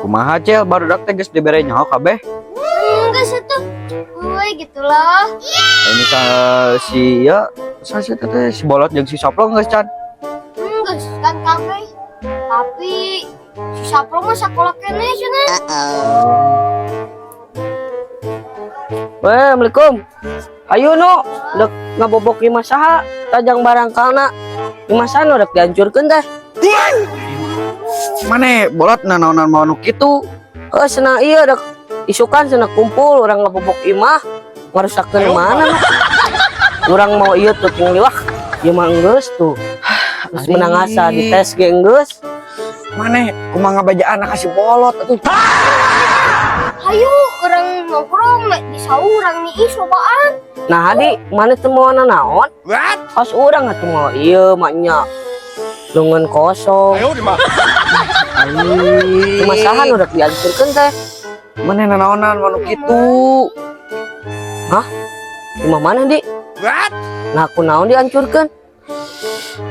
Kumaha, Cil, barudak teh geus dibere nyaho kabeh? Enggak sih tuh. Gue gitu loh. Ini sa si ya sa si teh si Bolot jeung si Soplong geus can? Enggak kan kabeh. Tapi si Sapro mah sekolah keneh cenah. Weh, assalamualaikum. Ayo nu, dek ngabobok imah saha, tajang barangkalna. Imah saha nu dek dihancurkeun teh? Mane Bolot nanaonan mau nu kitu? Eh, cenah iya dek isukan cenah kumpul urang ngabobok imah, ngarusakkeun mana nu? Urang mau ieu tuh ting liwak. Ieu mah enggeus tuh. Geus menang asa dites ge enggeus. Mane kumaha ngabajaan ka si Bolot atuh? Hayu urang nongkrong di saurang nih ih cobaan. Nah, Adi, mana teu mau naon? Pas urang atuh mau ieu maknya. Lengan kosong. Imah saha nu dek dihancurkeun teh? Mane nanaonan mau nu kitu? Hah? Imah mana, Di? Nah, aku naon dihancurkeun?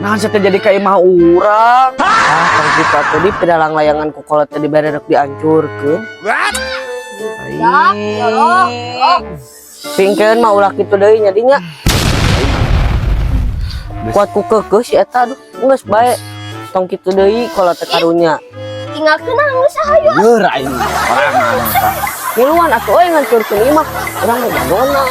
Nah, saya jadi ka imah urang. Ah, tong kitu atuh, Di, pidalang layangan ku kolot teh dibere rek dihancurkeun. Ya, ya loh. Oh. Pingkeun mah ulah kitu deui nya, Dinya. Kuat ku keukeuh si eta, aduh, geus bae. Tong kitu deui kolot teh karunya. Tinggal kena geus hayu. Eur aing orangan. Ngiluan atuh euy ngancurkeun imah. Urang mah jagona.